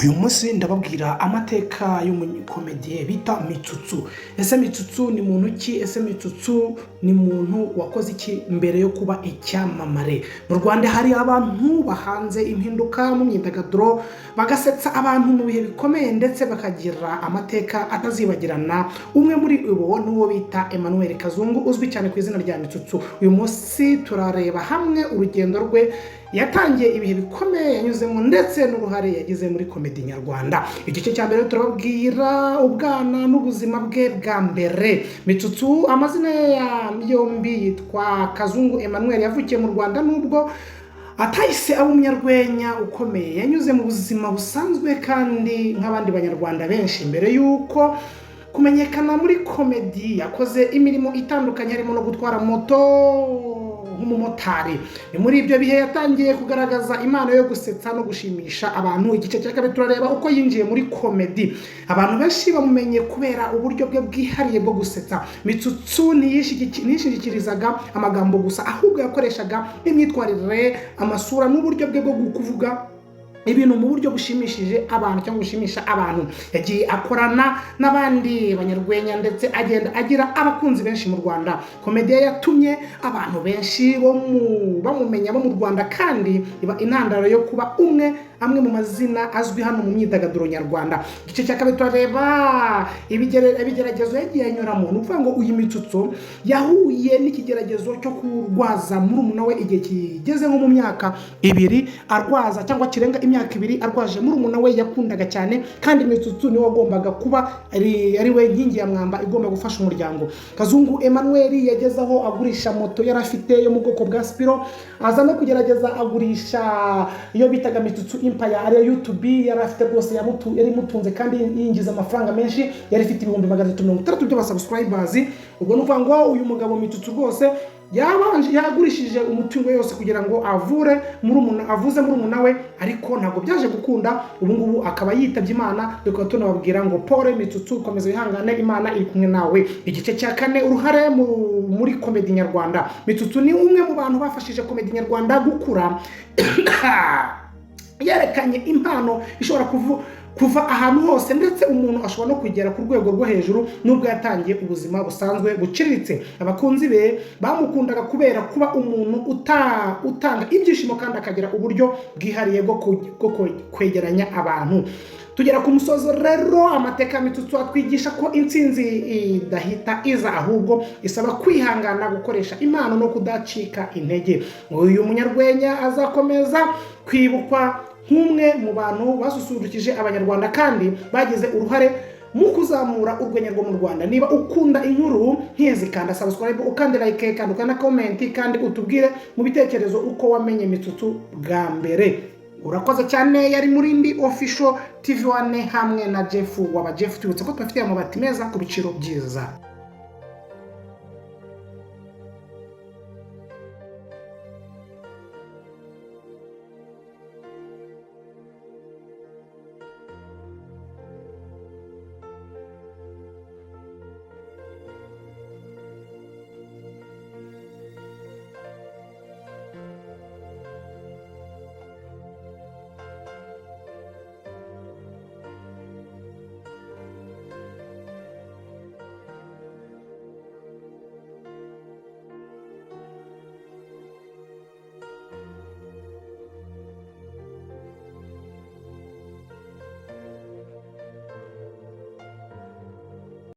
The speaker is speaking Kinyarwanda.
Uyu munsi ndababwira amateka y'umukomediye bita Mitsutsu. Ese Mitsutsu ni muntu ki? Ese Mitsutsu ni muntu wakoze iki mbere yo kuba icyamamare? Mu Rwanda hari abantu bahanze impinduka mu myidagaduro, bagasetsa abantu mu bihe bikomeye, ndetse bakagira amateka atazibagirana. Umwe muri bo ni uwo bita Emmanuel Kazungu, uzwi cyane ku izina rya Mitsutsu. Uyu munsi turareba hamwe urugendo rwe yatangiye, ibihe bikomeye yanyuzemo, ndetse n'uruhare yagize muri komedi nyarwanda. Igice cya mbere turababwira ubwana n'ubuzima bwe bwa mbere. Mitsutsu, amazina ye yombi yitwa Kazungu Emmanuel, yavukiye mu Rwanda. Nubwo atahise aba umunyarwenya ukomeye, yanyuze mu buzima busanzwe kandi nk'abandi Banyarwanda benshi. Mbere y'uko kumenyekana muri komedi, yakoze imirimo itandukanye, harimo no gutwara moto nk'umumotari. Ni muri ibyo bihe yatangiye kugaragaza impano yo gusetsa no gushimisha abantu. Igice cya kabiri turareba uko yinjiye muri komedi. Abantu benshi bamumenye kubera uburyo bwe bwihariye bwo gusetsa. Mitsutsu ntiyishingikirizaga amagambo gusa, ahubwo yakoreshaga n'imyitwarire, amasura n'uburyo bwe bwo kuvuga ibintu mu buryo bushimishije abantu cyangwa bushimisha abantu. Yagiye akorana n'abandi banyarwenya, ndetse agenda agira abakunzi benshi mu Rwanda. Komediya yatumye abantu benshi bamumenya bo mu Rwanda, kandi iba intandaro yo kuba umwe amwe mu mazina azwi hano mu myidagaduro nyarwanda. Igice cya kabiri turareba ibigeragezo yagiye anyuramo. Ni ukuvuga ngo uyu Mitsutsu yahuye n'ikigeragezo cyo kurwaza murumuna we igihe kigeze nko mu myaka 2 arwaza, cyangwa kirenga imyaka 2 arwaje murumuna we yakundaga cyane, kandi Mitsutsu niwe wagombaga kuba ari we nkingi ya mwamba igomba gufasha umuryango. Kazungu Emmanuel yageze aho agurisha moto yari afite yo mu bwoko bwa Spiro, aza no kugerageza agurisha iyo bitaga Mitsutsu Empire, ariyo YouTube yari afite rwose, yari imutunze kandi yinjiza amafaranga menshi. Yari ifite 360,000 by'abasubscribers. Ubwo ni ukuvuga ngo uyu mugabo Mitsutsu rwose yabanje yagurishije umutungo yose kugira ngo avure murumuna, avuze murumuna we, ariko ntabwo byaje gukunda. Ubu ngubu akaba yitabye Imana. Tukaba tunababwira ngo pole Mitsutsu, komeza wihangane, Imana iri kumwe nawe. Igice cya kane, uruhare muri komedi nyarwanda. Mitsutsu ni umwe mu bantu bafashije komedi nyarwanda gukura. Yerekanye impano ishobora kuva ahantu hose, ndetse umuntu ashobora no kugera ku rwego rwo hejuru nubwo yatangiye ubuzima busanzwe buciriritse. Abakunzi be bamukundaga kubera kuba umuntu utanga ibyishimo kandi akagira uburyo bwihariye bwo kwegeranya abantu. Tugera ku musozo rero, amateka ya Mitsutsu atwigisha ko intsinzi idahita iza, ahubwo isaba kwihangana, gukoresha impano no kudacika intege. Uyu munyarwenya azakomeza kwibukwa nk'umwe mu bantu basusurukije Abanyarwanda kandi bagize uruhare mu kuzamura urwenya rwo mu Rwanda. Niba ukunda inkuru nk'izi, kanda subscribe, ukande like, kandi ukanda comment, kandi utubwire mu bitekerezo uko wamenye Mitsutsu bwa mbere. Urakoze cyane. Yari Murindi Official TV 1 hamwe na Jeff waba Jeff. Tubutse ko tubafitiye amabati meza ku biciro byiza.